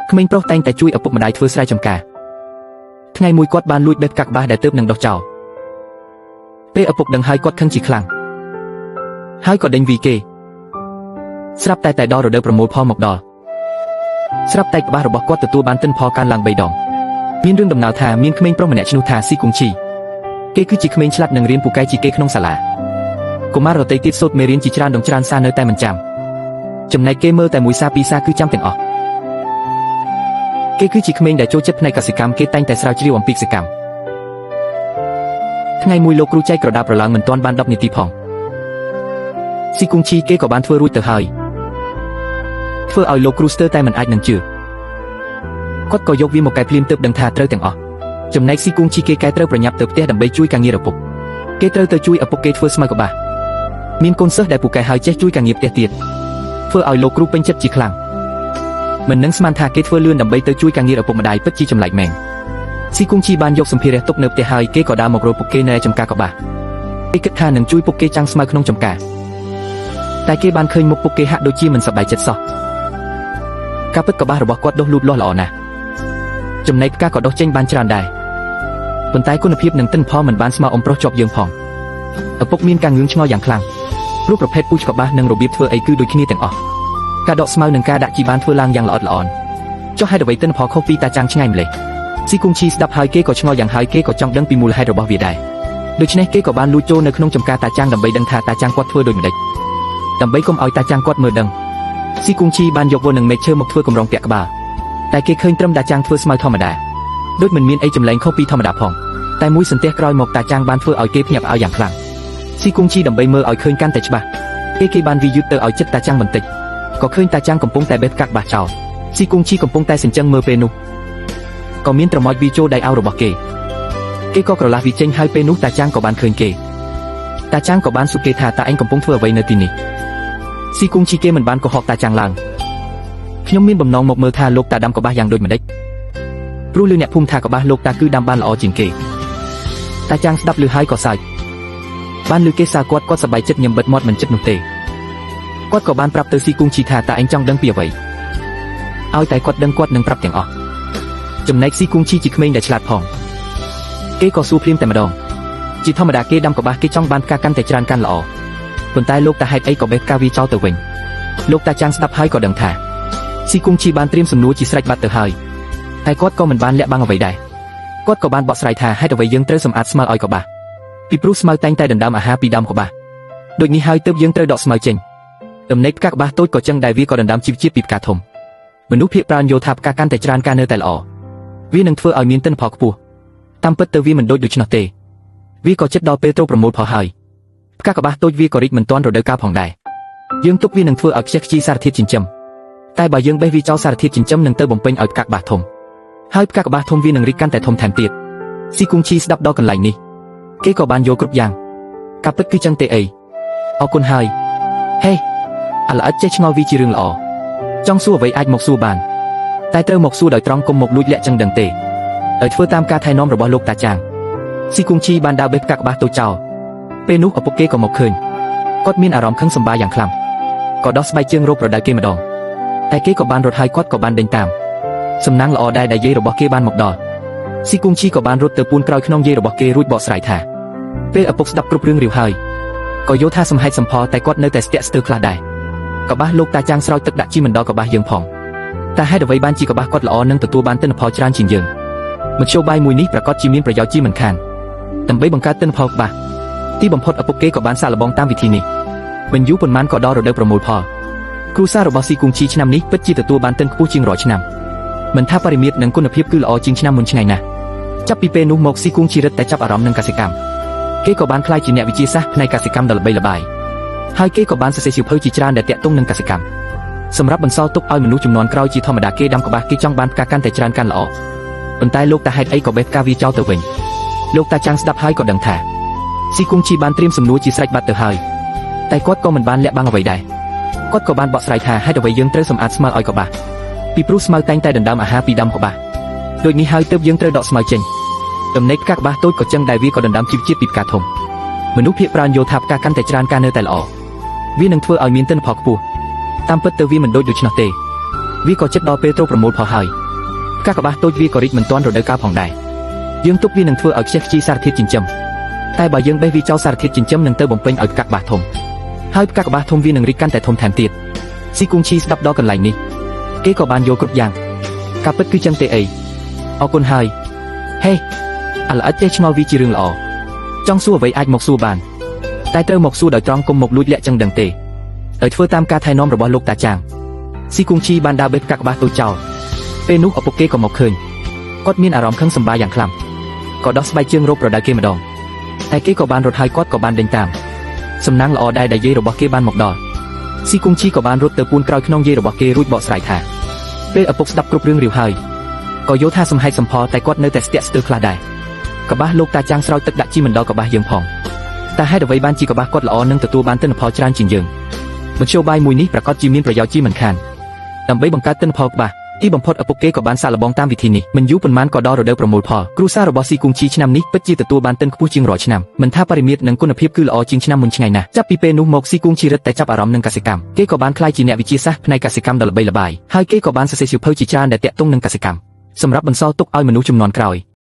ក្មេងប្រុសតែងតែជួយឪពុកម្ដាយធ្វើស្រែចម្ការថ្ងៃមួយគាត់បានលួចបេះផ្កាក្បាសដែលទើបនឹងដុះចោលពេលឪពុកដឹងហើយគាត់ខឹងជាខ្លាំងហើយក៏ដេញវីគេស្រាប់តែដល់រដូវប្រមូលផលមកដល់ស្រាប់តែក្បាសរបស់គាត់ទទួលបានទិន្នផលកើនឡើង3ដងមានរឿងដំណើរថាមានក្មេងប្រុសម្នាក់ឈ្មោះថាស៊ីគង្ជីគេគឺជាក្មេងឆ្លាតនិងរៀនពូកែជាគេក្នុងសាលាកុមាររតីទៀតសូត្រមេរៀនជាច្រើនដងច្រើនសារនៅតែមិនចាំចំណែកគេមើលតែមួយសារពីរសារគឺចាំទាំងអស់គេគឺជាក្មេងដែលចូលចិត្តផ្នែកកសិកម្មគេតែងតែស្រាវជ្រាវអំពីកសិកម្មថ្ងៃមួយលោកគ្រូចែកក្រដាសប្រឡងមិនទាន់បាន10នាទីផងស៊ីគង្ជីគេក៏បានធ្វើរួចទៅហើយធ្វើឲ្យលោកគ្រូស្ទើរតែមិនអាចនឹងជឿគាត់ក៏យកវាមកកែភ្លាមទើបដឹងថាត្រូវទាំងអស់ចំណែកស៊ីគង្ជីគេកែត្រូវប្រញាប់ទៅផ្ទះដើម្បីជួយការងារឪពុកគេត្រូវទៅជួយឪពុកគេធ្វើស្មៅកបាសមានកូនសិស្សដែលពូកែហើយចេះជួយការងារផ្ទះទៀតធ្វើឲ្យលោកគ្រូពេញចិត្តជាខ្លាំងមិននឹងស្មានថាគេធ្វើលឿនដើម្បីទៅជួយការងារឪពុកម្ដាយពិតជាចម្លែកមែនស៊ីគង្ជីបានយកសម្ភារៈទុកនៅផ្ទះហើយគេក៏ដើរមករកពុកគេនៅចំការកបាសគេគិតថានឹងជួយពុកគេចាំងស្មៅក្នុងចំការតែគេបានឃើញមុខពុកគេហាក់ដូចជាមិនសប្បាយចិត្តសោះការពិតកបាសរបស់គាត់ដុះលូតលាស់ល្អណាស់ចំណែកផ្កាក៏ដុះចេញបានច្រើនដែរប៉ុន្តែគុណភាពនិងទិន្នផលមិនបានស្មើអ៊ំប្រុសជាប់យើងផងឪពុកមានការងឿងឆ្ងល់យ៉ាងខ្លាំងព្រោះប្រភេទពូជកបាសនិងរបៀបធ្វើអីគឺដូចគ្នាទាំងអស់ការដកស្មៅនិងការដាក់ជីបានធ្វើឡើងយ៉ាងល្អិតល្អន់ចុះហេតុអ្វីទិន្នផលខុសពីតាចាំងឆ្ងាយម្ល៉េះស៊ីគង្ជីស្ដាប់ហើយគេក៏ឆ្ងល់យ៉ាងហើយគេក៏ចង់ដឹងពីមូលហេតុរបស់វាដែរដូច្នេះគេក៏បានលួចចូលនៅក្នុងចំការតាចាំងដើម្បីដឹងថាតាចាំងគាត់ធ្វើដូចម្តេចដើម្បីកុំឲ្យតាចាំងគាត់មើលដឹងស៊ីគង្ជីបានយកវល់និងមែកឈើមកធ្វើកម្រងពាក់ក្បាលតែគេឃើញត្រឹមតាចាំងធ្វើស្មៅធម្មតាដូចមិនមានអីចម្លែងខុសពីធម្មតាផងតែមួយសន្ទះក្រោយមកតាចាំងបានធ្វើឲ្យគេភ្ញាក់ផ្អើលយ៉ាងខ្លាំងស៊ីគង្ជីដើម្បីមើលឲ្យឃើញកាន់តែច្បាស់គេបានវីយឺតទៅឲ្យចិត្តតាចាំងបន្តិចក៏ឃើញតាចាំងកំពុងតែបេះផ្កាក្បាសចោលស៊ីគង្ជីកំពុងតែសញ្ជឹងមើលពេលនោះក៏មានត្រមោចវីចូលដៃអោរបស់គេគេក៏ក្រឡាស់វីចេញហើយពេលនោះតាចាំងក៏បានឃើញគេតាចាំងក៏បានសួរគេថាតាឯងកំពុងធ្វើអ្វីនៅទីនេះស៊ីគង្ជីគេមិនបានកុហកតាចាំងឡើងខ្ញុំមានបំណងមកមើលថាលោកតាដាំកបាសយ៉ាងដូចម្តេចព្រោះឮអ្នកភូមិថាកបាសលោកតាគឺដាំបានល្អជាងគេតាចាំងស្ដាប់ឮហើយក៏សើចបានឮគេសើគាត់សប្បាយចិត្តញឹមបិទមាត់មិនចិត្តនោះទេគាត់ក៏បានប្រាប់ទៅស៊ីគង្ជីថាតាឯងចង់ដឹងពីអ្វីឲ្យតែគាត់ដឹងគាត់នឹងប្រាប់ទាំងអស់ចំណែកស៊ីគង្ជីជាក្មេងដែលឆ្លាតផងគេក៏សួរភ្លាមតែម្ដងជាធម្មតាគេដាំកបាសគេចង់បានផ្កាកាន់តែច្រើនកាន់ល្អប៉ុន្តែលោកតាហេតុអីក៏បេះផ្កាវាចោលទៅវិញលោកតាចាំងស្ដាប់ហើយក៏ដឹងថាស៊ីគង្ជីបានត្រៀមសំណួរជាស្រេចបាត់ទៅហើយតែគាត់ក៏មិនបានលាក់បាំងអ្វីដែរគាត់ក៏បានបកស្រាយថាហេតុអ្វីយើងត្រូវសម្អាតស្មៅឲ្យកបាសពីព្រោះស្មៅតែងតែដណ្ដើមអាហារពីដើមកបាសដូចនេះហើយទើបយើងត្រូវដកស្មៅចេញចំណែកផ្កាក្បាសតូចក៏ចឹងដែរវាក៏ដណ្ដើមជីវជាតិពីផ្កាធំមនុស្សភាគច្រើនយល់ថាផ្កាកាន់តែច្រើនកានៅតែល្អវានឹងធ្វើឲ្យមានទិន្នផលខ្ពស់តាមពិតទៅវាមិនដូចដូច្នោះទេវាក៏ចិត្តដល់ពេលត្រូវប្រមូលផលហើយផ្កាក្បាសតូចវាក៏រីកមិនទាន់រដូវកាលផងដែរយើងទុកវានឹងធ្វើឲ្យខ្ជះខ្ជាយសារធាតុចិញ្ចឹមតែបើយើងបេះវាចោលសារធាតុចិញ្ចឹមនឹងទៅបំពេញឲ្យផ្កាក្បាសធំហើយផ្កាក្បាសធំវានឹងរីកកាន់តែធំថែមទៀតស៊ីគង្ជីស្ដាប់ដល់កន្លែងនេះគេក៏បានយល់គ្រប់យ៉ាងការពិតគឺចឹងទេអីអរគុណហើយហេអាល្អិតចេះឆ្ងល់វាជារឿងល្អចង់សួរអ្វីអាចមកសួរបានតែត្រូវមកសួរដោយត្រង់កុំមកលួចលាក់ចឹងដឹងទេដោយធ្វើតាមការថែនាំរបស់លោកតាចាំងស៊ីគង្ជីបានដើរបេះផ្កាក្បាសតូចចោលពេលនោះឪពុកគេក៏មកឃើញគាត់មានអារម្មណ៍ខឹងសម្បាយ៉ាងខ្លាំងក៏ដោះស្បែកជើងរកប្រដៅគេម្ដងតែគេក៏បានរត់ហើយគាត់ក៏បានដេញតាមសំណាងល្អដែរដែលយាយរបស់គេបានមកដល់ស៊ីគង្ជីក៏បានរត់ទៅពួនក្រោយខ្នងយាយរបស់គេរួចបកស្រាយថាពេលឪពុកស្ដាប់គ្រប់រឿងរាវហើយក៏យល់ថាសំហេតុសំផលតែគាត់នៅតែស្ទាក់ស្ទើរខ្លះដែរកបាសលោកតាចាំងស្រោចទឹកដាក់ជីមិនដល់កបាសយើងផងតែហេតុអ្វីបានជាកបាសគាត់ល្អនិងទទួលបានទិន្នផលច្រើនជាងយើងមធ្យោបាយមួយនេះប្រាកដជាមានប្រយោជន៍ជាមិនខានដើម្បីបង្កើតទិន្នផលកបាសទីបំផុតឪពុកគេក៏បានសាកល្បងតាមវិធីនេះមិនយូរប៉ុន្មានក៏ដល់រដូវប្រមូលផលគ្រួសាររបស់ស៊ីគង្ជីឆ្នាំនេះពិតជាទទួលបានទិន្នខ្ពស់ជាងរាល់ឆ្នាំមិនថាបរិមាត្រនិងគុណភាពគឺល្អជាងឆ្នាំមុនឆ្ងាយណាស់ចាប់ពីពេលនោះមកស៊ីគង្ជីរឹតតែចាប់អារម្មណ៍នឹងកសិកម្មគេក៏បានក្លាយជាអ្នកវិទ្យាសាស្ត្រផ្នែកកសិកម្មដ៏ល្បីល្បាញហើយគេក៏បានសរសេរសៀវភៅជាច្រើនដែលទាក់ទងនឹងកសិកម្មសម្រាប់បន្សល់ទុកឲ្យមនុស្សជំនាន់ក្រោយជាធម្មតាគេដាំកបាសគេចង់បានផ្កាកាន់តែច្រើនកាន់ល្អប៉ុន្តែលោកតាហេតុអីក៏បេះផ្កាវាចោលទៅវិញលោកតាចាំងស្ដាប់ហើយក៏ដឹងថាស៊ីគង្ជីបានត្រៀមសំណួរជាស្រេចបាត់ទៅហើយតែគាត់ក៏មិនបានលាក់បាំងអ្វីដែរគាត់ក៏បានបកស្រាយថាហេតុអ្វីយើងត្រូវសម្អាតស្មៅឲ្យកបាសពីព្រោះស្មៅតែងតែដណ្ដើមអាហារពីដើមកបាសដូចនេះហើយទើបយើងត្រូវដកស្មៅចេញចំណែកផ្កាក្បាសតូចក៏ចឹងដែរវាក៏ដណ្ដើមជីវជាតិពីផ្កាធំមនុស្សភាគច្រើនយល់ថាផ្កាកាន់តែច្រើនកានៅតែល្អវានឹងធ្វើឲ្យមានទិន្នផលខ្ពស់តាមពិតទៅវាមិនដូចដូច្នោះទេ វាក៏ចិត្តដល់ពេលត្រូវប្រមូលផលហើយផ្កាកប្បាសតូចវាក៏រីកមិនទាន់រដូវកាលផងដែរយើងទុកវានឹងធ្វើឲ្យខ្ជះខ្ជាយសារធាតុចិញ្ចឹមតែបើយើងបេះវាចោលសារធាតុចិញ្ចឹមនឹងទៅបំពេញឲ្យផ្កាកប្បាសធំហើយផ្កាកប្បាសធំវានឹងរីកកាន់តែធំថែមទៀតស៊ីគួងឈីស្ដាប់ដល់កន្លែងនេះគេក៏បានយល់គ្រប់យ៉ាងការពិតគឺចឹងទេអីអរគុណហើយហេអាល្អិតចេះឆ្ងល់វាជារឿងល្អចង់សួរអ្វីអាចមកសួរបានតែត្រូវមកសួរដោយត្រង់កុំមកលួចលាក់ចឹងដឹងទេដោយធ្វើតាមការថែនាំរបស់លោកតាចាងស៊ីគួងឈីបានដើរបេះផ្កាកប្បាសតូចចោលពេលនោះឪពុកគេក៏មកឃើញគាត់មានអារម្មណ៍ខឹងសម្បាយ៉ាងខ្លាំងក៏ដោះស្បែកជើងរកប្រដៅគេម្ដងតែគេក៏បានរត់ហើយគាត់ក៏បានដេញតាមសំណាងល្អដែរដែលយាយរបស់គេបានមកដល់ស៊ីគួងឈីក៏បានរត់ទៅពួនក្រោយខ្នងយាយរបស់គេរួចបកស្រាយថាពេលឪពុកស្ដាប់គ្រប់រឿងរាវហើយក៏យល់ថាសំហេតុសំផលតែគាត់នៅតែស្ទាក់ស្ទើរខ្លះដែរកប្បាសលោកតាចាងស្រោចទឹកដាក់ជីមិនដល់កប្បាសយើងផងតែហេតុអ្វីបានជាកប្បាសគាត់ល្អនឹងទទួលបានទិន្នផលច្រើនជាងយើងមធ្យោបាយមួយនេះប្រាកដជាមានប្រយោជន៍ជាមិនខានដើម្បីបង្កើតទិន្នផលក្បាសទីបំផុតឪពុកគេក៏បានសាកល្បងតាមវិធីនេះមិនយូរប៉ុន្មានក៏ដល់រដូវប្រមូលផលគ្រួសាររបស់ស៊ីគួងឈីឆ្នាំនេះពិតជាទទួលបានទិន្នខ្ពស់ជាងរាល់ឆ្នាំមិនថាបរិមាត្រនិងគុណភាពគឺល្អជាងឆ្នាំមុនឆ្ងាយណាស់ចាប់ពីពេលនោះមកស៊ីគួងឈីរឹតតែចាប់អារម្មណ៍នឹងកសិកម្មគេក៏បានក្លាយជាអ្នកវិទ្យាសាស្ត្រផ្នែកកសិកម្មដ៏ល្បីល្បាញហើយគេក៏បានសរសេរសៀវភៅជាច្រើនដែលទាក់ទងនឹងកសិកម្មសម្រាប់បន្សល់ទុកឲ្យមនុស្សជំនាន់ក្រោយ។